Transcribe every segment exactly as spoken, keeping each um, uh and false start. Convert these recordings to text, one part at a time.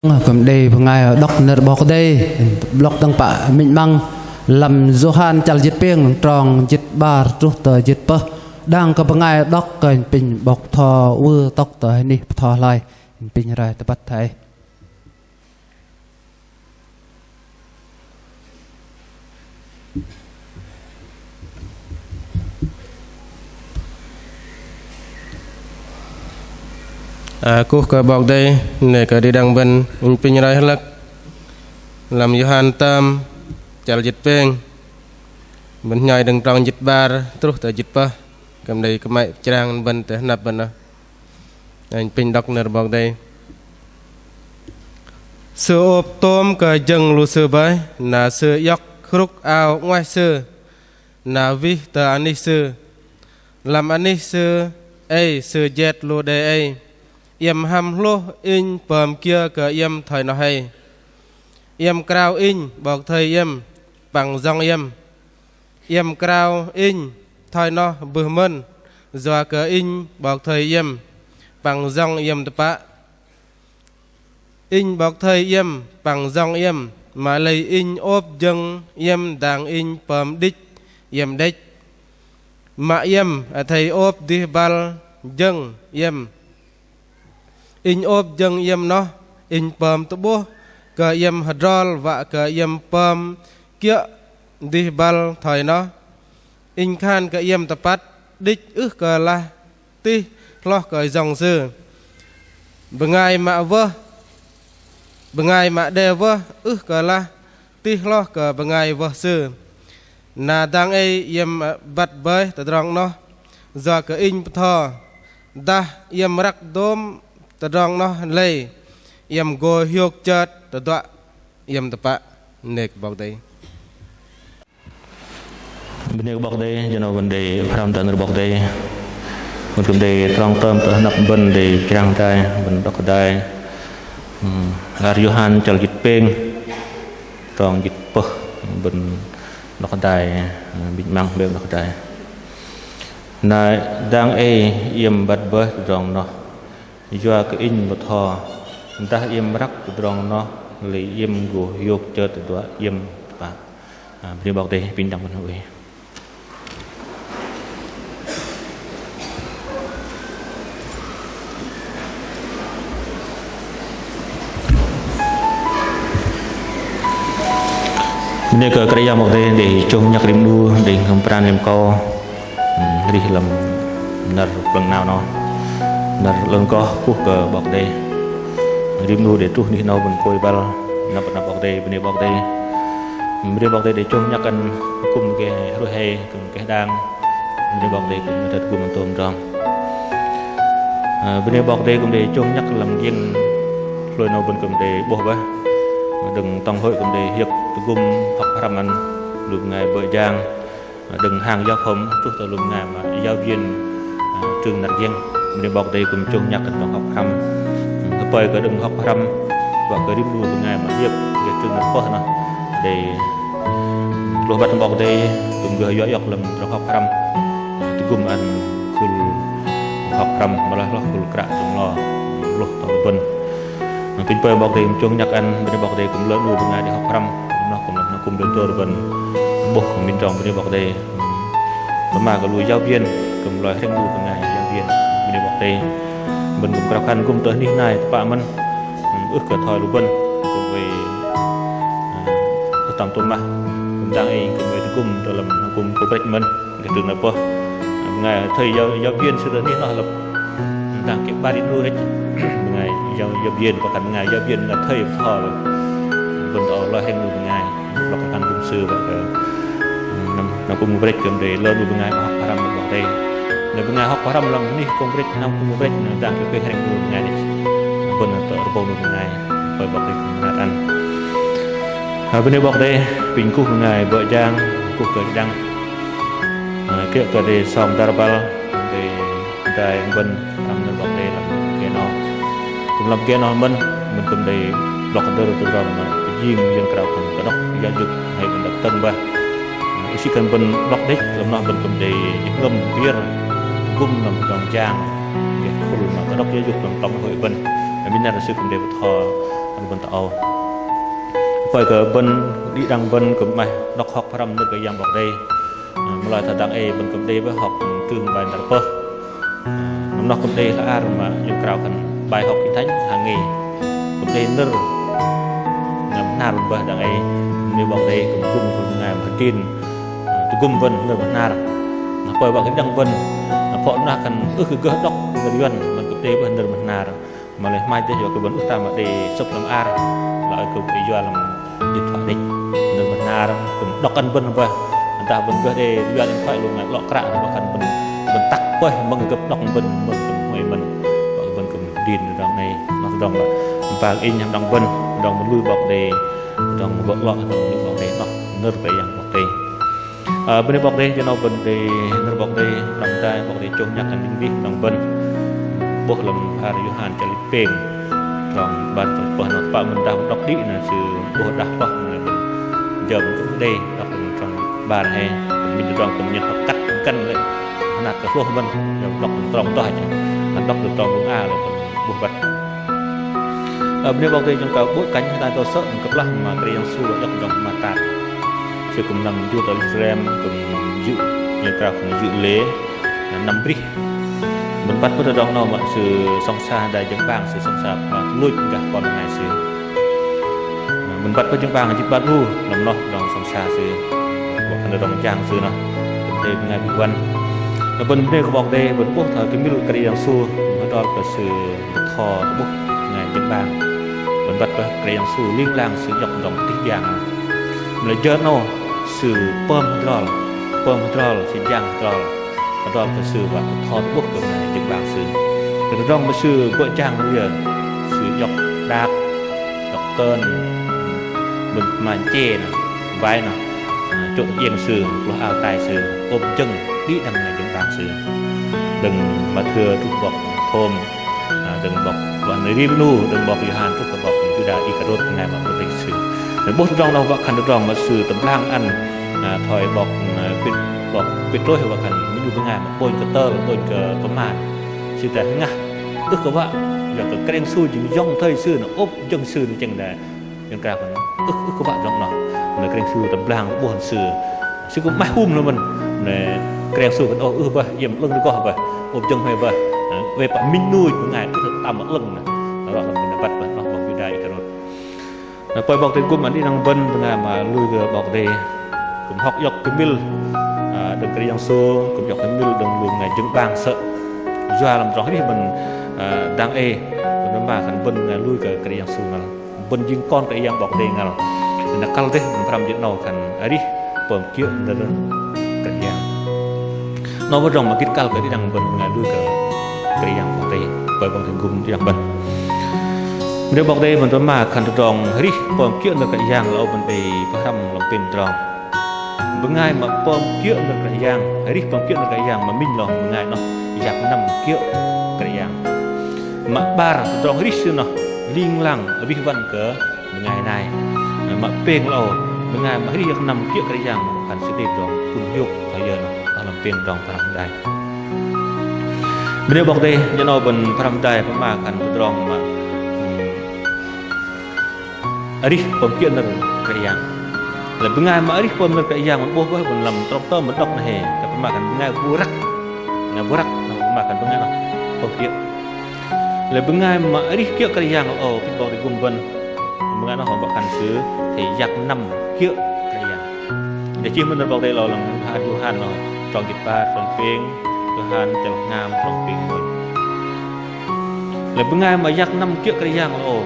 Kư̆m đei bơngai đŏk nơ̆r 'Bok Kei-Dei, blŏk đơ̆ng pă minh 'măng lăm Yôhan chăl jĭt pêng, trong jĭt 'bar truh tơ jĭt pơh. Đang kơ bơngai đŏk kơ apinh 'bok bơtho ưh tŏk tơ hơnih bơtho hloi, apinh roi tơbăt thoi ei. Ơ, kuh kơ 'Bok Kei-Dei, 'nĕ kơ đĭ đăng bơ̆n, apinh roi hlăk lăm Yôhan tơm, chăl jĭt pêng, bơ̆n hnhoi đơ̆ng trong jĭt 'bar truh tơ jĭt pơh, kư̆m đei kơmăy pơchrang bơ̆n tơ hơnăp bơ̆n. Apinh đŏk nơ̆r 'Bok Kei-Dei. Sư ôp tôm kơ jơ̆ng lu sư bơih, na sư iŏk hrŭk ao 'nguaih sư, na wih tơ anih sư. Lăm anih sư ei sư jet lu đe ei. Iĕm hăm hlôh inh pơm kiơ kơ iĕm thoi noh ei. Iĕm krao inh 'bok thây iĕm, păng yŏng iĕm. Iĕm krao inh thoi noh bưh mơ̆n, yua kơ inh 'bok thây iĕm, păng yŏng iĕm tơpă. Inh 'bok thây iĕm, păng yŏng iĕm, mă lei inh ôp jơ̆ng iĕm dang inh pơm đĭch iĕm đĕch. Mă iĕm athei ôp dih băl jơ̆ng iĕm. Inh ôp jơ̆ng iĕm noh, inh pơm tơ'bôh kơ iĕm hơdrol wă kơ iĕm pơm kiơ̆ dih băl thoi noh. Inh khan kơ iĕm tơpăt, đĭch ưh kơ lah tih hloh kơ yŏng sư. Bơngai mă wơh, bơngai mă đe wơh ưh kơ lah tih hloh kơ bơngai wơh sư. Na dang ei iĕm băt bơih tơdrong noh, yua kơ inh bơtho. Dah iĕm răk dôm tơdrong noh lei, iĕm gô hiôk chơt tơduă iĕm tơpă. 'Nĕ kơ 'Bok Kei-Dei. Bơnê kơ 'Bok Kei-Dei, jơ 'nâu bơ̆n đei pơhrăm tơ nơ̆r 'Bok Kei-Dei. Bơ̆n kư̆m đei trong tơm tơ hơnăp bơ̆n đei pơchrang hơdai, bơ̆n đŏk hơdai. Hmm, ar Yôhan chăl jĭt pêng, trong jĭt pơh, bơ̆n đŏk hơdai, minh 'măng bơ̆n đŏk hơdai. Na dang ei iĕm băt bơih tơdrong noh, yua kơ inh bơtho. Dah iĕm răk tơdrong noh lei iĕm gô hiôk chơt tơduă iĕm tơpă. Ơ, bơnê 'Bok Kei-Dei, apinh đăng bơ̆n ưh. Bơnê kơ Kră Yang 'Bok Kei-Dei, đei chông nhăk rim 'nu, đei hơm pran rim kâu. Hmm, rih lăm năr plơ̆ng 'nao noh. Năr 'lơ̆ng koh kuh kơ 'Bok Kei-Dei. Rim 'nu đei truh nih 'nâu bơ̆n pôi băl. Năp năp 'Bok Kei-Dei, bơnê 'Bok Kei-Dei. Bơnê 'Bok Kei-Dei đei chông nhăk ăn kư̆m keh hrôih hei, kư̆m keh đang. Bơnê 'Bok Kei-Dei kư̆m tơgŭm ăn tôm tơdrong. Ơ, bơnê 'Bok Kei-Dei kư̆m đei chông nhăk lăm giĕng hlôi 'nâu bơ̆n kư̆m đei 'bôh bơih. Đơ̆ng tŏng hơi kư̆m đei hiơ̆k tơgŭm hŏk pơhrăm ăn lu bơngai bơ̆ jang. Đơ̆ng hang yua phơm truh tơ lu bơngai mă giáo viên, ơ, trường năr giĕng. Bơnê 'Bok Kei-Dei kư̆m chông nhăk kơ tơdrong hŏk pơhrăm. Hơpơi kơ đơ̆ng hŏk pơhrăm, wă kơ rim 'nu bơngai mă hiơ̆k, hiơ̆k trường năr pơh noh. Đei hlôh băt 'Bok Kei-Dei kư̆m gơh yua iŏk lăm tơdrong hŏk pơhrăm. Tơgŭm ăn khul hŏk pơhrăm, mă lei hlôh khul kră tơm lo, hlôh tơm bơ̆n. Apinh pơi 'Bok Kei-Dei kư̆m chông nhăk ăn, bơnê 'Bok Kei-Dei kư̆m lơ 'nu bơngai đei hŏk pơhrăm. Noh kư̆m, noh kư̆m đei dơ̆r bơ̆n 'bôh kư̆m minh tơdrong bơnê 'Bok Kei-Dei. Pơma kơ lu giáo viên, kư̆m loi hrĕng lu bơngai giáo viên, bơnê 'Bok Kei-Dei. Bơ̆n kư̆m krao khan gŭm tơ anih nai tơpă mơ̆n. Ưh kơ thoi lu bơ̆n, kư̆m oei, ơ, tơtăm tôm mah. Kư̆m dang ei kư̆m oei tơgŭm tơ lăm kư̆m kơ brĕch mơ̆n. Kơ trường năr pơh. Bơngai thầy giáo, giáo viên sư tơ anih noh lăp. Dang kiơ̆ 'bar inh 'nu đĕch. Bơngai giáo, giáo viên, pơkăn bơngai giáo viên, bơngai thầy pơtho. Bơ̆n tơ âu loi hrĕng lu bơngai. Lăp kơ kăn gŭm sư wă kơ, năm, năm kư̆m kơ brĕch kư̆m đei lơ lu bơngai hŏk pơhrăm 'Bok Kei-Dei. Lu bơngai hŏk pơhrăm lăm anih kư̆m brĕch, năm kư̆m kơ brĕch, dang kiơ̆ oei hrĕng lu bơngai đĕch. Bơ̆n tơ rơbâu lu bơngai. Pơi 'Bok Kei-Dei kư̆m mơnat ăn. Ơ, bơnê 'Bok Kei-Dei, apinh kuh bơngai bơ̆ jang, kuh kơ đĭ đăng. Ơ, kiơ̆ kơ đei song dăr băl, đei hơdai bơ̆n, ăn nơ̆r 'Bok Kei-Dei lăm gơh noh. Kư̆m lăm gơh noh mơ̆n, mơ̆n kư̆m đei blŏk dơ̆r tơdrong mă pơjing, jing krao khan kơdŏk giáo dục, hơi bơ̆n đăp tơ̆ng bơih. Ơ, ưh sĭ khan bơ̆n blŏk đĕch, lăm noh bơ̆n kư̆m đei jơhngơ̆m pơyơ̆r, tơgŭm lăm tơdrong jang, gơh khul mă kơdŏk giáo dục lăm tŏng hơi bơ̆n. Ơ, minh năr sư kư̆m đei bơtho Bơ̆n tơ âu. Pơi kơ bơ̆n đĭ đăng bơ̆n kư̆m 'maih đŏk hŏk pơhrăm nơ̆r kơ Yang 'Bok Kei-Dei. Mă lei thoi dang ei bơ̆n kư̆m đei bơih hŏk tơm bai năr pơh. Năm noh kư̆m đei hla ar mă iŏk krao khan bai hŏk Kinh Thánh hàng ngày. Kư̆m đei nơ̆r, nơ̆r bơhnar bơ̆n bơih dang ei. Nơ̆r 'Bok Kei-Dei kư̆m kư̆m kư̆m ngai mă hơdrin tơgŭm bơ̆n nơ̆r bơhnar. Na pơi wă kơ đĭ đăng bơ̆n, na pơ̆ noh khan ưh kơ gơh đŏk nơ̆r yuăn, bơ̆n kư̆m đei bơih nơ̆r bơhnar. Mă lei hmach dêh yua kơ bơ̆n ưh tam mă đei sơ̆p lăm ar, lei kư̆m đei yua lăm điện thoại đĕch. Nơ̆r bơhnar kư̆m đŏk ăn bơ̆n bơih. Dah bơ̆n gơh đei yua điện thoại lu ngai 'lŏ kră, đŏk ăn bơ̆n, bơ̆n tăk bơih mơ̆ng gơ̆p đŏk bơ̆n, mơ̆ng kư̆m huay mơ̆n. Wă kơ bơ̆n kư̆m hơdrin tơdrong nai, noh tơdrong mă ba inh hăm đăng bơ̆n, tơdrong mă lui 'Bok Kei-Dei, tơdrong mă bơ̆ 'lŏ, tơdrong lui 'Bok Kei-Dei, noh nơ̆r kơ Yang 'Bok Kei-Dei. Ơ, bơnê 'Bok Kei-Dei, jơ 'nâu bơ̆n đei nơ̆r 'Bok Kei-Dei, năm dai 'Bok Kei-Dei chông nhăk ăn đĭ đăng bơ̆n. 'Bôh lăm hla ar Yôhan chăl pêng, trong bar trong pơh noh, tơpă mơ̆n dah đŏk đĭ na sư 'bôh dah pơh na bơ̆n jơ bơ̆n kư̆m đei đŏk trong bar hei. Minh tơdrong kư̆m nhen hŏk kăt găn lê̆ hơnat kơ hlôh bơ̆n, jơ đŏk trong tơdrong tơhăch, đŏk trong bơ̆n a lê̆ bơ̆n 'bôh băt. Ơ, bơnê 'Bok Kei-Dei, jơ̆ng kơ bối cảnh hơdai tơ sơ̆ kơplah mă Kră Yang Yêsu wă iŏk tơdrong pơmat tat. Sư kư̆m năm jur tơ Yêrusalem, kư̆m jư̆, nhen krao khan jư̆ lễ năm brih. Bơ̆n băt bơih tơdrong noh mă sư sŏng sa hơdai jơ̆ng 'bang sư sŏng sa pơma tuch luch gah kon bơngai sư. Bơ̆n băt bơih jơ̆ng 'bang jĭt 'bar 'nu lăm noh tơdrong sŏng sa sư. Wă khan tơdrong jang sư noh. Kư̆m đei bơngai bơ̆n wăn. Na bơ̆n bơnê kơ 'Bok Kei-Dei, bơ̆n 'bôh thoi kơmil Kră Yang Yêsu hơdrol kơ sư bơtho tơ'bôh bơngai jơ̆ng 'bang. Bơ̆n băt bơih Kră Yang Yêsu ling lang sư iŏk tơdrong tih biang. Mă lei jơ 'nâu sư pơm hơdrol, pơm hơdrol, sư jang hơdrol. Hơdrol kơ sư wă bơtho tơ'bôh kơ bơngai jơ̆ng 'bang sư. Kơ tơdrong mă sư gơh jang liơ, sư iŏk đak, iŏk tơn, bơ̆n pơma che noh, wai noh, chô̆ iĕng sư, ploh ao tai sư, ôp jơ̆ng đĭ đăng bơngai jơ̆ng 'bang sư. Đơ̆ng Mathêu truh 'bok Thôm, đơ̆ng 'bok Yôhan rim 'nu, đơ̆ng 'bok Yôhan truh kơ 'bok Yuđa Iskariôt bơngai mă pơtih sư. Đơ̆ng 'bôh tơdrong noh wă khan tơdrong mă sư tơblang ăn, thoi 'bok, 'bok Pêtrôs wă khan minh 'nu bơngai mă ƀônh kơ tơl, ƀônh kơ pơma. Sư tơ hngah ưh kơ wă, yua kơ Kră Yang Yêsu jing yŏng thây sư noh, ôp jơ̆ng sư noh chĕng đe. Yua kơ krao khan ưh, ưh kơ wă tơdrong noh. Noh Kră Yang Yêsu tơblang 'bôh sư. Sư kư̆m 'maih hum lu mơ̆n. Noh Kră Yang Yêsu khan ôh ưh bơih, iĕm 'lơ̆ng rơgoh bơih. Ôp jơ̆ng hmei bơih. Wei pă minh 'nu bơngai ưh tam mă 'lơ̆ng noh. Noh lăm kơ băt bơih noh 'bok Yuđa Iskariôt. Noh pơi 'Bok Kei-Dei gŭm ăn đĭ đăng bơ̆n bơngai mă lui kơ 'Bok Kei-Dei. Kư̆m hŏk iŏk kơmil đơ̆ng Kră Yang Yêsu, kư̆m iŏk kơmil đơ̆ng lu bơngai jơ̆ng 'bang sơ̆. Yua lăm tơdrong arih bơ̆n dang ei, bơ̆n pơma khan bơ̆n bơngai lui kơ Kră Yang Yêsu ngăl. Bơ̆n jing kon Kră Yang 'Bok Kei-Dei ngăl. Na kăl dêh bơ̆n pơhrăm jơ 'nâu khan arih pơm kiơ̆ nơ̆r Kră Yang. Noh bơih tơdrong mă gĭt kăl kơ đĭ đăng bơ̆n bơngai lui kơ Kră Yang 'Bok Kei-Dei. Pơi 'Bok Kei-Dei gŭm đĭ đăng bơ̆n. Bơnê 'Bok Kei-Dei, bơ̆n pơma khan tơdrong arih pơm kiơ̆ nơ̆r Kră Yang lơ âu bơ̆n đei pơhrăm lăm pêng tơdrong. Bơngai mă pơm kiơ̆ nơ̆r Kră Yang, arih pơm kiơ̆ nơ̆r Kră Yang mă minh lơ bơngai noh yak năm kiơ̆ Kră Yang. Mă 'bar tơdrong arih sư noh ling lang wih wăn kơ bơngai nai. Mă pêng lơ âu, bơngai mă arih yak năm kiơ̆ Kră Yang khan sư đei tơdrong pŭn hiôk thoi yơ noh, lăm pêng tơdrong pơhrăm hơdai. Bơnê 'Bok Kei-Dei, jơ 'nâu bơ̆n pơhrăm hơdai pơma khan tơdrong mă arih pơm kiơ̆ nơ̆r Kră Yang. Lei bơngai mă arih pơm nơ̆r Kră Yang bơ̆n 'bôh bơih bơ̆n lăm trong tơm bơ̆n đŏk noh hei, kơ pơma khan bơngai bu răk. Bơngai bu răk, noh pơma khan bơngai noh pơm kiơ̆. Lei bơngai mă arih kiơ̆ Kră Yang lơ âu, apinh 'Bok Kei-Dei gŭm bơ̆n. Bơngai noh bơ̆n khan sư athei yak năm kiơ̆ Kră Yang. Đei chih mơ̆n nơ̆r 'Bok Kei-Dei lơ âu lăm hla ar Yôhan noh, trong jĭt 'bar, trong pêng, Yôhan chăl hngam, trong pêng mônh. Lei bơngai mă yak năm kiơ̆ Kră Yang lơ âu,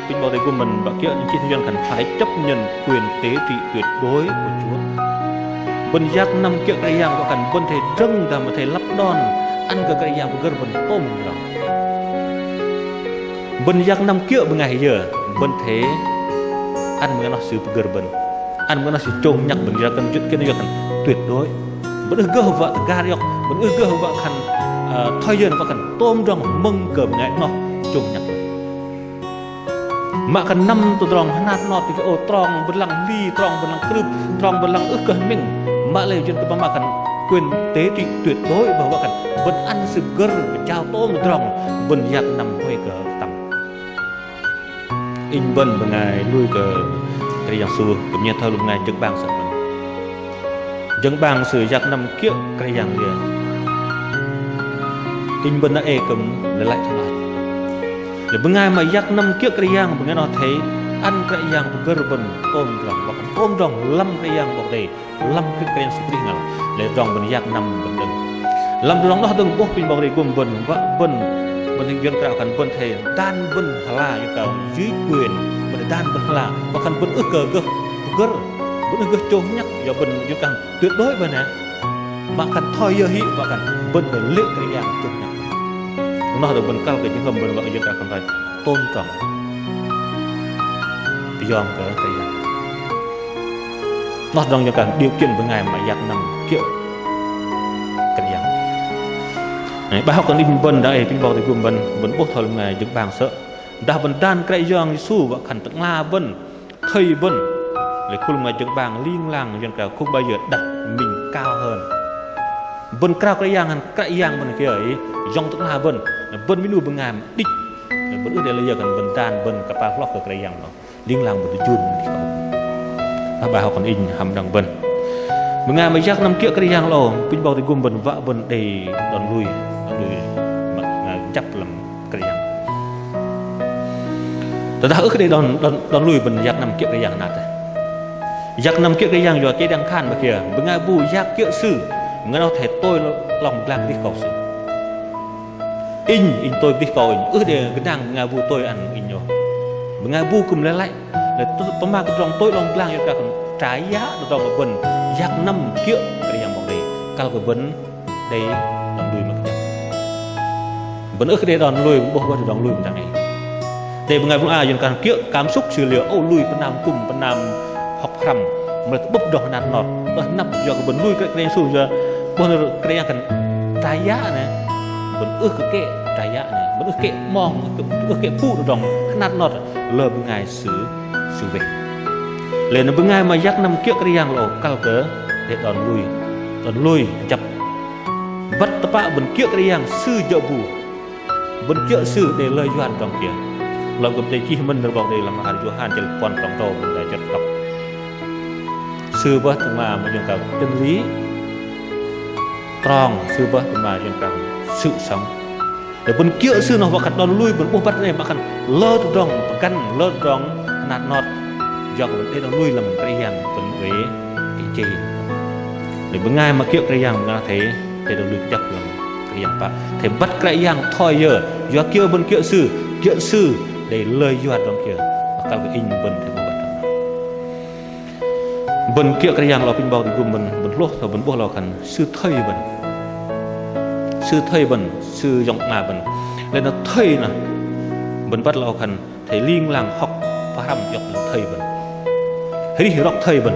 apinh 'Bok Kei-Dei gŭm bơ̆n bă kiơ̆, chih tơ yuăn khan phải chấp nhận quyền tể trị tuyệt đối của Chúa. Bơ̆n yak năm kiơ̆ Kră Yang wă khan bơ̆n athei drơ̆ng dah mă athei lăp đon ăn kơ Kră Yang pơgơ̆r bơ̆n tôm tơdrong. Bơ̆n yak năm kiơ̆ bơngai yơ, bơ̆n athei ăn bơngai noh sư pơgơ̆r bơ̆n, ăn bơngai noh sư chông nhăk bơ̆n, yua kơ khan tuyệt đối. Bơ̆n ưh gơh wă tơgar iŏk, bơ̆n ưh gơh wă khan thoi yơ noh wă khan tôm tơdrong mơ̆ng kơ bơngai noh chông nhăk. Mă khan năm tơdrong hơnat hơnot tơ kơ âu trong bơ̆n lăng hli, trong bơ̆n lăng krưp, trong bơ̆n lăng ưh kơ hơmĕng. Mă lei jơ̆n kơ pơma khan quyền tể trị tuyệt đối bơih wă khan bơ̆n ăn sư pơgơ̆r pơjao tôm tơdrong bơ̆n yak năm huay kơ tăm. Inh bơ̆n bơngai lui kơ Kră Yang Yêsu, kư̆m nhen thoi lu bơngai jơ̆ng 'bang sơ̆. Jơ̆ng 'bang sư yak năm kiơ̆ Kră Yang liơ. Inh bơ̆n na e kư̆m lei lăi thoi noh. Lu bơngai mă yak năm kiơ̆ Kră Yang, bơngai noh athei ăn Kră Yang pơgơ̆r bơ̆n tôm tơdrong, wă khan tôm tơdrong lăm Kră Yang 'Bok Kei-Dei. Lăm Kră Yang Yêsu Krist ngăl. Lei tơdrong bơ̆n yak năm bơ̆n dơ̆ng. Lăm tơdrong noh dơ̆ng 'bôh apinh 'Bok Kei-Dei gŭm bơ̆n, wă bơ̆n, bơ̆n hơyơ krao khan bơ̆n athei dan bơ̆n hơla yua kơ dưới quyền, bơ̆n athei dan bơ̆n hơla, wă khan bơ̆n ưh kơ gơh pơgơ̆r, bơ̆n ưh gơh chông nhăk, yua bơ̆n yua kơ tuyệt đối bơ̆n hă. Mă khan thoi yơ hĭ, wă khan bơ̆n đei lê̆ Kră Yang chông nhăk. Noh dơ̆ng bơ̆n kăl kơ jơhngơ̆m bơ̆n wă kơ yua kơ khan thoi tôm tơdrong. Pơyom kơ Kră Yang. Noh tơdrong yua kơ điều kiện bơngai mă yak năm kiơ̆ Kră Yang. Noh, 'bai hŏk kơ inh bơ̆n dah ei apinh 'Bok Kei-Dei gŭm bơ̆n, bơ̆n 'bôh thoi lu bơngai jơ̆ng 'bang sơ̆. Dah bơ̆n dan Kră Yang Yêsu wă khan tơ'ngla bơ̆n, thây bơ̆n. Lei khul bơngai jơ̆ng 'bang ling lang yua kơ không bao giờ đặt mình cao hơn. Bơ̆n krao Kră Yang, Kră Yang bơ̆n kiơ ei, yŏng tơ'ngla bơ̆n. Bơ̆n minh 'nu bơngai mă đĭch. Bơ̆n ưh đei lei yơ khan bơ̆n dan bơ̆n kơpal hloh kơ Kră Yang noh. Ling lang bơ̆n tơjur bơ̆n dih kơ. Dah 'bai hŏk kơ inh hăm đĭ đăng bơ̆n. Bơngai mă yak năm kiơ̆ Kră Yang lơ âu, apinh 'Bok Kei-Dei gŭm bơ̆n wă bơ̆n đei đon lui, đon lui mă, mă jăp lăm Kră Yang. Tơdah ưh kơ đei đon, đon, đon lui bơ̆n yak năm kiơ̆ Kră Yang hơnat dêh. Yak năm kiơ̆ Kră Yang yua kơ đei khan bơ̆n kiơ, bơngai bu yak kiơ̆ Sư, bơngai noh athei tôi 'long pơglang dih kơ Sư. Inh, inh tôi dih kơ inh, ưh đei gơnang bơngai bu tôi ăn inh ôh. Bơngai bu kư̆m lei lăi, lei tơ-, pơma kơ tơdrong tôi 'long pơglang yua kơ khan tra yă tơdrong bơ̆n yak năm kiơ̆ Kră Yang 'Bok Kei-Dei, kăl kơ bơ̆n đei đon lui mă kơjăp. Bơ̆n ưh kơ đei đon lui, bơ̆n 'bôh bơ̆n đei đon lui mă dang ei. Đei bơngai bu a yua kơ khan kiơ̆ cảm xúc sư liơ, âu lui pơnam kŭm, pơnam hŏk pơhrăm, mă lei tơ'bơ̆p tơdrong hơnat hơnot. Ơ, hơnăp yua kơ bơ̆n lui Kră, Kră Yang Yêsu yua, 'bôh nơ̆r Kră Yang khan tra yă noh, bơ̆n ưh kơ kĕ tra yă noh, bơ̆n ưh kĕ 'mong, ưh kĕ pŭ tơdrong hơnat hơnot lơ bơngai sư, sư weh. Lei na bơngai mă yak năm kiơ̆ Kră Yang lơ âu kăl kơ đei đon lui, đon lui kơjăp. Băt tơpă bơ̆n kiơ̆ Kră Yang Sư jơ̆ bu. Bơ̆n kiơ̆ Sư đei lơ yua tơdrong kiơ. Lăm kư̆m đei chih mơ̆n nơ̆r 'Bok Kei-Dei lăm hla ar Yôhan chăl puăn trong tơdrâu bơ̆n đei chơt đŏk. Sư bơih Tơ'ngla mă yua kơ chân lý, trong, Sư bơih Tơ'ngla mă yua kơ sự sống. Lei bơ̆n kiơ̆ Sư noh wă khan đon lui bơ̆n 'bôh băt nơ̆r mă khan lơ tơdrong pơgăn, lơ tơdrong hơnat hơnot. Yua kơ bơ̆n đei đon lui lăm Kră Yang bơ̆n oei kơjăp. Lei bơngai mă kiơ̆ Kră Yang bơngai athei, athei đon lui kơjăp lăm Kră Yang pă. Athei băt Kră Yang thoi yơ, yua kiơ bơ̆n kiơ̆ Sư, kiơ̆ Sư đei lơ yua tơdrong kiơ. Mă kăl kơ inh bơ̆n athei 'bôh băt. Bơ̆n kiơ̆ Kră Yang lơ âu apinh 'Bok Kei-Dei gŭm bơ̆n, bơ̆n hlôh thoi bơ̆n 'bôh lơ âu khan Sư thây bơ̆n. Sư thây bơ̆n, Sư yŏng 'ngla bơ̆n. Lei na thây noh, bơ̆n băt lơ âu khan athei ling lang hŏk pơhrăm iŏk thây bơ̆n. Arih rok thây bơ̆n.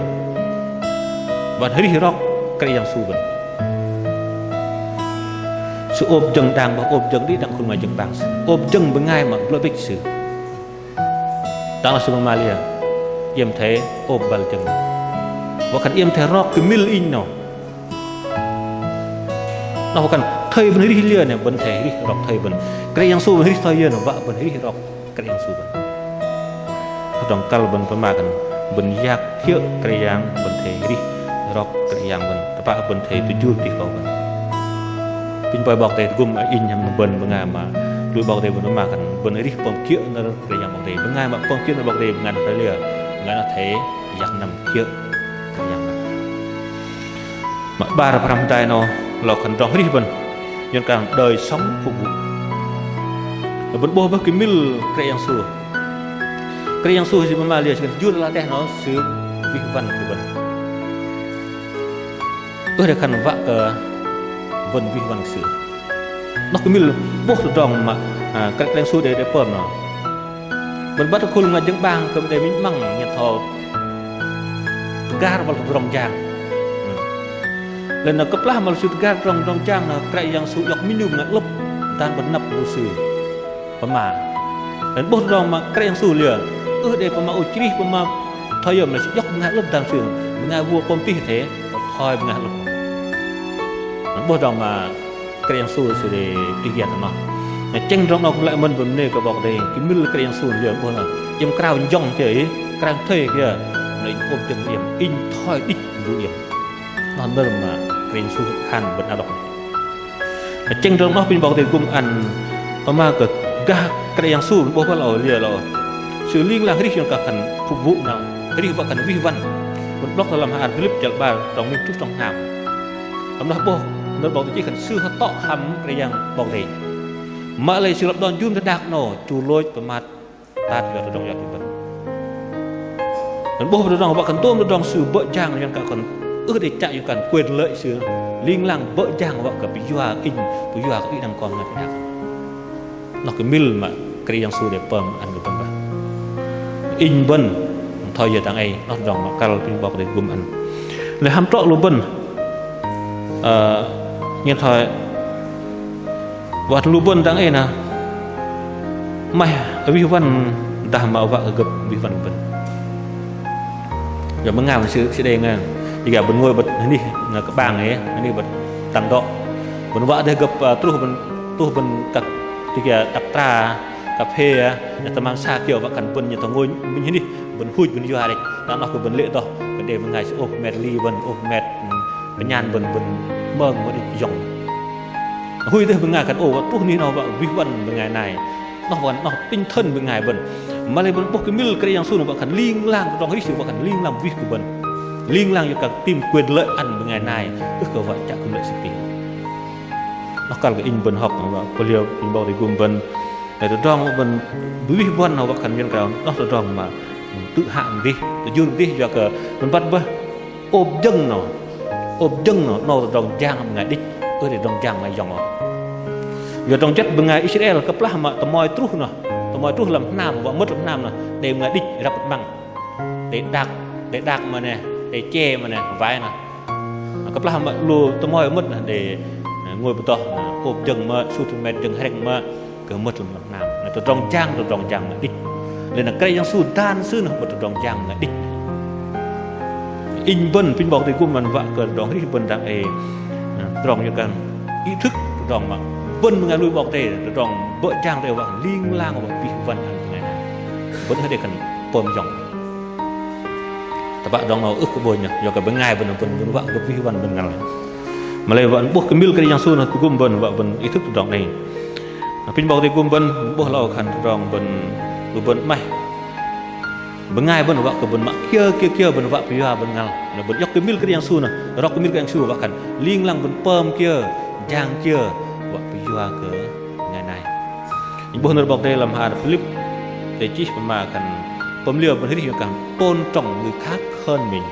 Wă arih rok Kră Yang Yêsu bơ̆n. Sư ôp jơ̆ng đang bơih, ôp jơ̆ng đĭ đăng khul bơngai jơ̆ng 'bang Sư. Ôp jơ̆ng bơngai mă blŏ bĕch Sư. Dang noh Sư pơma liơ, iĕm athei ôp băl jơ̆ng. Wă khan iĕm athei rok kơmil Inh noh. Noh wă khan thây bơ̆n arih liơ noh, bơ̆n athei arih rok thây bơ̆n. Kră Yang Yêsu bơ̆n arih thoi yơ noh, wă bơ̆n arih rok Kră Yang Yêsu bơ̆n. Tơdrong kăl bơ̆n pơma khan bơ̆n yak kiơ̆ Kră Yang bơ̆n athei arih rok Kră Yang bơ̆n. Tơpă bơ̆n athei tơjur dih kơ bơ̆n. Apinh 'Bok Kei-Dei tơgŭm inh hăm bơ̆n bơngai mă lui 'Bok Kei-Dei bơ̆n pơma khan bơ̆n arih pơm kiơ̆ nơ̆r Kră Yang 'Bok Kei-Dei. Bơngai mă pơm kiơ̆ nơ̆r 'Bok Kei-Dei bơngai noh thoi liơ, bơngai noh athei yak năm kiơ̆ Kră Yang. Mă 'bar pơhrăm hơdai noh lơ âu khan tơdrong arih bơ̆n. Yua kơ đời sống phục vụ. Bơ̆n 'bôh bơih kơmil Kră Yang Yêsu. Kră Yang Yêsu Sư pơma liơ, Sư khan jur ala teh noh Sư wih wăn kơ bơ̆n. Ưh đei khan wă kơ bơ̆n wih wăn kơ Sư. Noh kơmil 'bôh tơdrong mă, à, Kră, Kră Yang Yêsu đei, đei pơm noh. Bơ̆n băt khul bơngai jơ̆ng 'bang kư̆m đei minh 'măng nhen thoi tơgar băl tơdrong jang. Lei na kơplah mă lu sư tơgar tơdrong, tơdrong jang noh Kră Yang Yêsu iŏk minh 'nu bơngai 'lơ̆p dan bơ̆n năp lu sư pơma. Lei 'bôh tơdrong mă Kră Yang Yêsu liơ, ưh đei pơma ôch arih pơma thoi yơ mă lei Sư iŏk bơngai 'lơ̆p dan Sư. Bơngai bu pơm tih athei thoi bơngai 'lơ̆p. 'Bôh tơdrong mă Kră Yang Yêsu Sư đei tih kiơ̆ tơ noh. Na chĕng tơdrong noh kư̆m lei mơ̆n bơ̆n bơnê kơ 'Bok Kei-Dei, kơmil Kră Yang Yêsu liơ 'bôh noh. Iĕm krao jơ̆ng kiơ ih, krao thoi kiơ, na inh ôp jơ̆ng iĕm, inh thoi đĭch lu iĕm. Noh nơ̆r mă Kră Yang Yêsu khan bơ̆n đŏk. Tơchĕng tơdrong noh apinh 'Bok Kei-Dei gŭm ăn, pơma kơ gah Kră Yang Yêsu 'bôh băl âu liơ lơ. Sư ling lang arih yŏng kơ khan phục vụ 'nâu, arih wă khan wih wăn. Bơ̆n 'blŏk tơ lăm hla ar Philip chăl 'bar trong minh truh trong hngam. Lăm noh 'bôh nơ̆r 'Bok Kei-Dei chih khan sư hơtŏ hăm Kră Yang 'Bok Kei-Dei. Mă lei sư lăp đon jur teh đak 'nâu, chu lôch pơmat tat yua tơdrong yua kơ bơ̆n. Bơ̆n 'bôh tơdrong wă khan tôm tơdrong sư bơ̆ jang yua kơ khan ưh đei chă yua kơ quyền lợi sư ling lang bơ̆ jang wă kơ pơyua inh, pơyua kơ đĭ đăng kon ngai teh đak. Noh kơmil mă Kră Yang Yêsu đei pơm ăn kơ bơ̆n bơih. Inh bơ̆n thoi yơ dang ei, noh tơdrong mă kăl apinh 'Bok Kei-Dei gŭm ăn. Lei hăm trŏ lu bơ̆n, ơ, nhen thoi wă lu bơ̆n dang ei na 'maih wih wăn dah mă wă kơ gơ̆p wih wăn bơ̆n. Yua bơngai sư, sư đei ngai, tơdah bơ̆n ngôi bơ̆t hơnih, ngai kơ'bang ei, hơnih bơ̆t tăng dŏ. Bơ̆n wă dêh gơ̆p, ơ, truh bơ̆n, truh bơ̆n kăk tơdah đăk tra, cà phê, ơ, tơmam sa kiơ wă khan bơ̆n nhen thoi ngôi minh hơnih, bơ̆n huch bơ̆n yua đĕch. Dang noh kơ bơ̆n lê̆ dŏ, kơ đei bơngai sư ôp met li bơ̆n, ôp met, ưm, pơnhan bơ̆n, bơ̆n mơ̆ng mơ̆n đĕch yŏng. Huch dêh bơngai khan ô, wă truh nih noh wă wih wăn bơngai nai. Noh wă khan noh tinh thần bơngai bơ̆n. Mă lei bơ̆n 'bôh kơmil Kră Yang Yêsu noh wă khan ling lang tơdrong arih sư wă khan ling lang wih kơ bơ̆n. Ling lang yua kơ tìm quyền lợi ăn bơngai nai, ưh kơ wă chă kư̆m lợi sư ti. Noh kăl kơ inh bơ̆n hŏk, wă pơlio inh 'Bok Kei-Dei gŭm bơ̆n. Lei tơdrong bơ̆n wih wăn noh wă khan miên krao, noh tơdrong mă tơ'hă mơdih, tơjur mơdih yua kơ bơ̆n băt bơih ôp jơ̆ng noh, ôp jơ̆ng noh, noh tơdrong jang bơngai đĭch, ưh đei tơdrong jang bơngai yŏng ôh. Yua tơdrong juăt bơngai Israel kơplah mă tơmoi truh noh, tơmoi truh lăm hnam, wă mơ̆t lăm hnam noh, đei bơngai đĭch răp bơ̆t măng, đei đak, đei đak mă neh, đei che mă neh, wai noh. Kơplah mă lu tơmoi mơ̆t noh đei, ơ, ngôi pơdŏh, ơ, ôp jơ̆ng mơ̆t, sut met jơ̆ng hrĕng mơ̆t, kơ mơ̆t lăm hnam. Na tơdrong jang, tơdrong jang bơngai đĭch. Lei na Kră Yang Yêsu dan Sư noh mơ̆t tơdrong jang bơngai đĭch. Inh bơ̆n apinh 'Bok Kei-Dei gŭm ăn wă kơ tơdrong arih bơ̆n dang ei, na tơdrong yua kơ ý thức tơdrong mă bơ̆n bơngai lui 'Bok Kei-Dei, tơdrong bơ̆ jang tơdrong wă ling lang wă wih wăn ăn bơngai nai. Bơ̆n ưh đei khan pơm yŏng. Tơpă tơdrong noh ưh kơ 'bônh noh, yua kơ bơngai bơ̆n, bơ̆n, bơ̆n wă gơ̆p wih wăn bơ̆n ngăl. Mă lei wă 'bôh kơmil Kră Yang Yêsu noh tơgŭm bơ̆n wă bơ̆n ý thức tơdrong 'nâu. Apinh 'Bok Kei-Dei gŭm bơ̆n, 'bôh lơ âu khan tơdrong bơ̆n, lu bơ̆n 'maih bơngai bơ̆n wă kơ bơ̆n mă kiơ, kiơ, kiơ bơ̆n wă pơyua bơ̆n ngăl. Na bơ̆n iŏk kơmil Kră Yang Yêsu noh, rŏk kơmil Kră Yang Yêsu wă khan ling lang bơ̆n pơm kiơ, jang kiơ, wă pơyua kơ bơngai nai. Inh 'bôh nơ̆r 'Bok Kei-Dei lăm hla ar Philip, đei chih pơma khan pơm liơ bơ̆n arih yua kơ tôn trọng người khác hơn mình.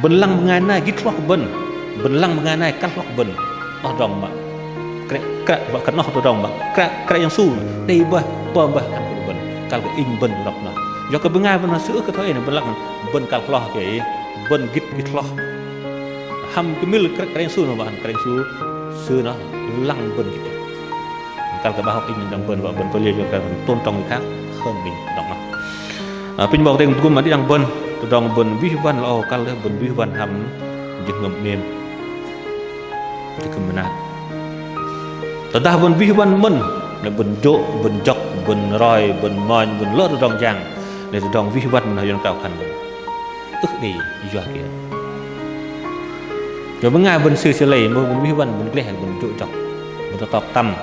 Bơ̆n lăng bơngai nai gĭt hloh kơ bơ̆n, bơ̆n lăng bơngai nai kăl hloh kơ bơ̆n. Noh tơdrong mă Kră, Kră, wă khan noh tơdrong mă Kră, Kră Yang Yêsu đei bơih, pơm bơih ăn kơ bơ̆n, kăl kơ inh bơ̆n rŏk noh. Yua kơ bơngai bơ̆n sư ưh kơ thoi noh, bơ̆n lăng, bơ̆n kăl hloh kơ ih, bơ̆n gĭt, gĭt hloh. Hăm kơmil Kră, Kră Yang Yêsu noh, wă khan Kră Yang Yêsu, Sư noh lăng bơ̆n gĭt. Kăl kơ 'bă hŏk inh đĭ đăng bơ̆n wă bơ̆n pơlei yua kơ tôn trọng người khác hơn mình tơdrong noh. Ơ, apinh 'Bok Kei-Dei gŭm ăn đĭ đăng bơ̆n, tơdrong bơ̆n wih wăn lơ âu kăl lơ bơ̆n wih wăn hăm jơhngơ̆m 'mêm, jơhngơ̆m mơnat. Tơdah bơ̆n wih wăn mơ̆n, lei bơ̆n jô̆, bơ̆n jŏk, bơ̆n roi, bơ̆n monh, bơ̆n lơ tơdrong jang, lei tơdrong wih wăn mơ̆n hăm yua kơ khan bơ̆n ưh đei yua kiơ. Yua bơngai bơ̆n sư sư lei, mưh bơ̆n wih wăn, bơ̆n gleh, bơ̆n jô̆ jŏk, bơ̆n tơtok tăm.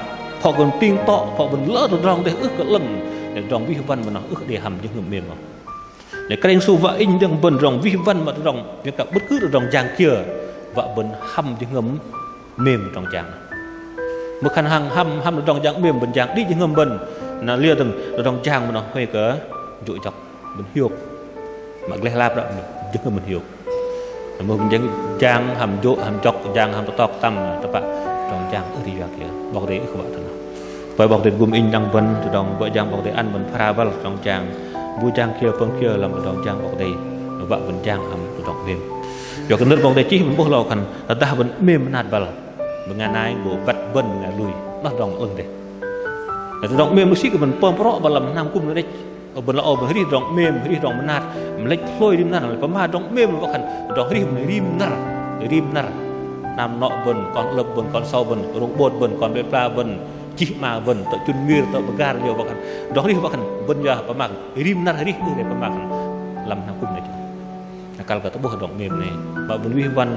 Phŏ bơ̆n ping tŏ, phŏ bơ̆n lơ tơdrong dêh ưh kơ 'lơ̆ng, lei tơdrong wih wăn mơ̆n noh ưh đei hăm jơhngơ̆m 'mêm ôh. Lei Kră Yang Yêsu wă inh đĭ đăng bơ̆n tơdrong wih wăn mă tơdrong, yua kơ bất cứ tơdrong jang kiơ, wă bơ̆n hăm jơhngơ̆m 'mêm tơdrong jang. Mưh khan hăm, hăm, hăm tơdrong jang 'mêm bơ̆n jang đĭ jơhngơ̆m bơ̆n, na liơ dơ̆ng tơdrong jang mơ̆n noh huay kơ jô̆ jŏk. Bơ̆n hiôk. Mă gleh lap ră mơ̆n, jơhngơ̆m bơ̆n hiôk. Na mưh bơ̆n jang, jang hăm jô̆, hăm jŏk, jang hăm tơtok tăm, tơpă tơdrong jang ưh đei yua kiơ. 'Bok Kei-Dei ưh kơ wă tơ noh. Pơi 'Bok Kei-Dei gŭm inh đĭ đăng bơ̆n, tơdrong bơ̆ jang 'Bok Kei-Dei ăn bơ̆n phara băl tơdrong jang. Bu jang kiơ pơm kiơ lăm tơdrong jang 'Bok Kei-Dei. Wă bơ̆n jang hăm tơdrong 'mêm. Yua kơ nơ̆r 'Bok Kei-Dei chih bơ̆n 'bôh lơ âu khan, tơdah bơ̆n 'mêm mơnat băl, bơngai nai gô băt bơ̆n bơngai lui. Noh tơdrong 'lơ̆ng dêh. Na tơdrong 'mêm lu sĭ kơ bơ̆n pơm pơrŏ băl lăm hnam kŭm nơ̆r đĕch. Ơ, bơ̆n lơ âu bơ̆n arih tơdrong 'mêm, arih tơdrong mơnat, mă lĕch hlôi rim năr, lei pơma tơdrong 'mêm wă khan tơdrong arih bơ̆n rim năr, rim năr. Hnam nŏ bơ̆n, kon 'lơ̆p bơ̆n, kon sâu bơ̆n, rông 'bôt bơ̆n, kon pơlei pla bơ̆n, chih 'ma bơ̆n, tơ chŭn mir, tơ pơgar liơ wă khan tơdrong arih wă khan Bơ̆n yua pơma khan rim năr arih ưh đei pơma khan lăm hnam kŭm nĕch. Na kăl kơ tơ'bôh tơdrong 'mêm nĕ. Mă bơ̆n wih wăn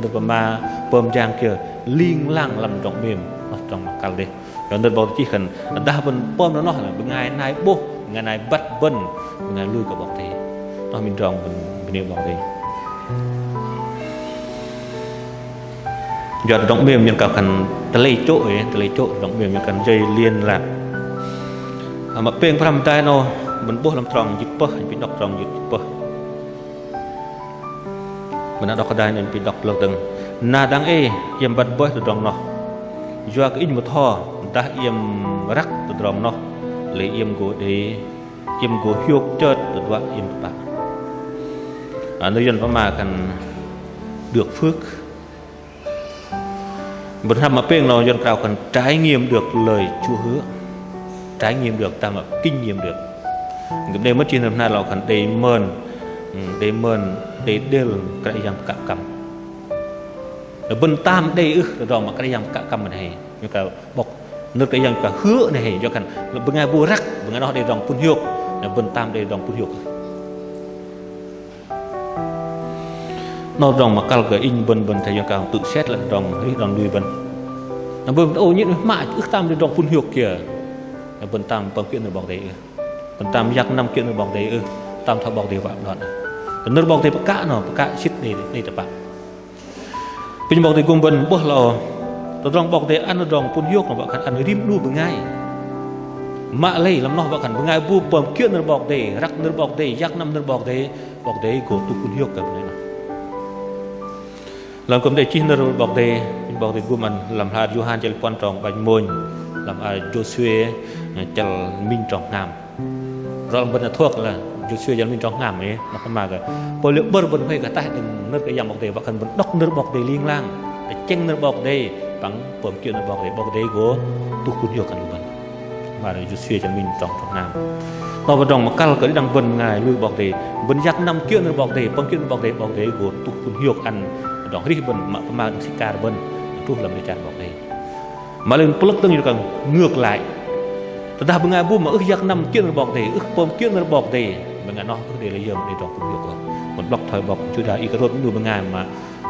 nơ̆r pơma pơm jang kiơ ling lang lăm tơdrong 'mêm. Noh tơdrong mă kăl dêh. Yua nơ̆r 'Bok Kei-Dei chih khan dah bơ̆n pơm nơ̆r noh, bơngai nai 'bôh, bơngai nai băt bơ̆n, bơngai lui kơ 'Bok Kei-Dei. Noh minh tơdrong bơ̆n bơnê 'Bok Kei-Dei. Yua tơdrong 'mêm nhen kơ khan tơlei chô̆, ê, tơlei chô̆ tơdrong 'mêm nhen kơ khan dây liên lạc. Mă pêng pơhrăm hơdai 'nâu bơ̆n 'bôh lăm trong jĭt pơh, pinh đŏk trong jĭt pơh. Bơ̆n đŏk hơdai 'nâu pinh đŏk lơ dơ̆ng. Na dang ei iĕm băt bơih tơdrong noh. Yua kơ inh bơtho dah iĕm răk tơdrong noh, lei iĕm gô đei, iĕm gô hiôk chơt tơduă iĕm tơpă. Ơ, nơ̆r Yuăn pơma khan được phước. Bơ̆n hrăm mă pêng 'nâu Yuăn krao khan trải nghiệm được lời Chúa hứa. Trải nghiệm được, ta mă kinh nghiệm được. Gơ̆p đei mơ̆t chih nơ̆r Bơhnar lơ khan đei mơn, đei mơn, đei đêl Kră Yang pơkă kăm. Bơ̆n tam đei ưh tơdrong mă Kră Yang pơkă kăm 'noh hei. Yua kơ 'Bok, nơ̆r Kră Yang kơ hứa 'noh hei, yua khan bơngai bu răk, bơngai noh đei tơdrong pŭn hiôk. Na bơ̆n tam đei tơdrong pŭn hiôk. Noh tơdrong mă kăl kơ inh bơ̆n, bơ̆n thoi yua kơ tự xét lại tơdrong arih tơdrong lui bơ̆n. Na bơ̆n ô nhĭt mă ưh tam đei tơdrong pŭn hiôk kiơ. Na bơ̆n tam pơm kiơ̆ nơ̆r 'Bok Kei-Dei ưh. Bơ̆n tam yak năm kiơ̆ nơ̆r 'Bok Kei-Dei ưh. Tam thoi 'Bok Kei-Dei wă đon. Nơ̆r 'Bok Kei-Dei pơkă noh, pơkă sĭt đei, đei tơpă. Pinh 'Bok Kei-Dei gŭm bơ̆n 'bôh lơ âu. Tơdrong 'Bok Kei-Dei ăn tơdrong pŭn hiôk noh wă khan ăn rim 'nu bơngai. Mă lei lăm noh wă khan bơngai bu pơm kiơ̆ nơ̆r 'Bok Kei-Dei, răk nơ̆r 'Bok Kei-Dei, yak năm nơ̆r 'Bok Kei-Dei, 'Bok Kei-Dei gô tuh pŭn hiôk kơ bơngai noh. Lăm kư̆m đei chih nơ̆r 'Bok Kei-Dei, pinh 'Bok Kei-Dei gŭm ăn lăm hla ar Yôhan chăl puăn trong 'bănh mônh, lăm ar Jôsuê chăl minh trong hngam. Rŏ lăm bơ̆n na thuăk lơ Jôsuê chăl minh trong hngam ê, noh pơma kơ pơlei 'bơ̆r bơ̆n huay kơ ataih đơ̆ng nơ̆r Kră Yang 'Bok Kei-Dei, wă khan bơ̆n đŏk nơ̆r 'Bok Kei-Dei ling lang, tơchĕng nơ̆r 'Bok Kei-Dei, păng pơm kiơ̆ nơ̆r 'Bok Kei-Dei, 'Bok Kei-Dei gô tuh pŭn hiôk kơ lu bơ̆n. Mă Jôsuê chăl minh trong, trong hngam. Noh tơdrong mă kăl kơ đĭ đăng bơ̆n bơngai lui 'Bok Kei-Dei, bơ̆n yak năm kiơ̆ nơ̆r 'Bok Kei-Dei, pơm kiơ̆ nơ̆r 'Bok Kei-Dei, 'Bok Kei-Dei gô tuh pŭn hiôk ăn tơdrong arih bơ̆n, mă pơma đơ̆ng sik akar bơ̆n truh lăm dêh char 'Bok Kei-Dei. Mă lei pơlơ̆k dơ̆ng yua kơ ngược lại. Tơdah bơngai bu mă ưh yak năm kiơ̆ nơ̆r 'Bok Kei-Dei, ưh pơm kiơ̆ nơ̆r 'Bok Kei-Dei, bơngai noh ưh đei lei yơm đei tơdrong pŭn hiôk ôh. Bơ̆n blŏk thoi 'bok Yuđa Iskariôt, 'nu bơngai mă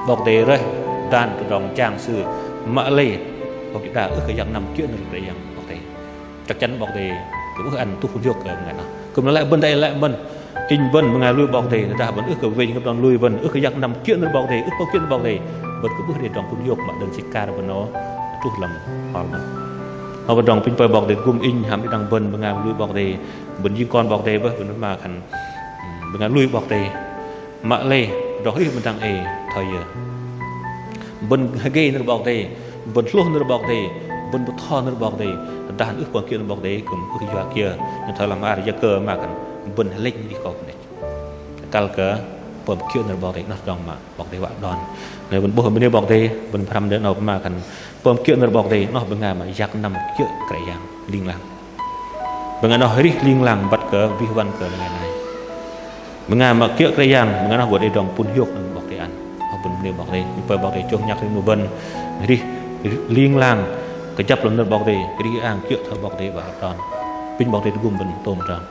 'Bok Kei-Dei rơih dan tơdrong jang sư, mă lei 'bok Yuđa ưh kơ yak năm kiơ̆ nơ̆r Kră Yang 'Bok Kei-Dei. Chắc chắn 'Bok Kei-Dei kư̆m ưh ăn tuh pŭn hiôk kơ bơngai noh. Kư̆m lei bơ̆n đei lei mơ̆n. Inh bơ̆n bơngai lui 'Bok Kei-Dei, tơdah bơ̆n ưh kơ wei jơhngơ̆m đon lui bơ̆n, ưh kơ yak năm kiơ̆ nơ̆r 'Bok Kei-Dei, ưh pơm kiơ̆ nơ̆r 'Bok Kei-Dei, bơ̆n kư̆m ưh đei tơdrong pŭn hiôk mă đơ̆ng sik akar bơ̆n noh truh lăm hol noh. Noh tơdrong pinh pơi 'Bok Kei-Dei gŭm inh hăm đĭ đăng bơ̆n bơngai lui 'Bok Kei-Dei, bơ̆n jing kon 'Bok Kei-Dei bơih, bơ̆n pơma khan bơngai lui 'Bok Kei-Dei. Mă lei tơdrong arih bơ̆n dang ei thoi yơ? Bơ̆n hơgei nơ̆r 'Bok Kei-Dei, bơ̆n hlôh nơ̆r 'Bok Kei-Dei, bơ̆n bơtho nơ̆r 'Bok Kei-Dei, tơdah ưh pơm kiơ̆ nơ̆r 'Bok Kei-Dei kư̆m ưh yua kiơ. Noh thoi lăm hla ar Yakơ mă khan bơ̆n hơlĕnh đĭ kâu kơnêch. Kăl kơ pơm kiơ̆ nơ̆r 'Bok Kei-Dei, noh tơdrong mă 'Bok Kei-Dei wă đon. Lei bơ̆n 'bôh bơnê 'Bok Kei-Dei, bơ̆n pơhrăm đơ̆ng noh pơma khan pơm kiơ̆ nơ̆r 'Bok Kei-Dei, noh bơngai mă yak năm kiơ̆ Kră Yang ling lang. Bơngai noh arih ling lang băt kơ wih wăn kơ bơngai nai. Bơngai mă kiơ̆ Kră Yang, bơngai noh gô đei tơdrong pŭn hiôk đơ̆ng 'Bok Kei-Dei ăn. Ơ bơ̆n bơnê 'Bok Kei-Dei, pơi 'Bok Kei-Dei chông nhăk rim 'nu bơ̆n arih ling lang kơjăp lăm nơ̆r 'Bok Kei-Dei, arih ang kiơ̆ thoi 'Bok Kei-Dei wă đon. Pinh 'Bok Kei-Dei tơgŭm bơ̆n tôm tơdrong.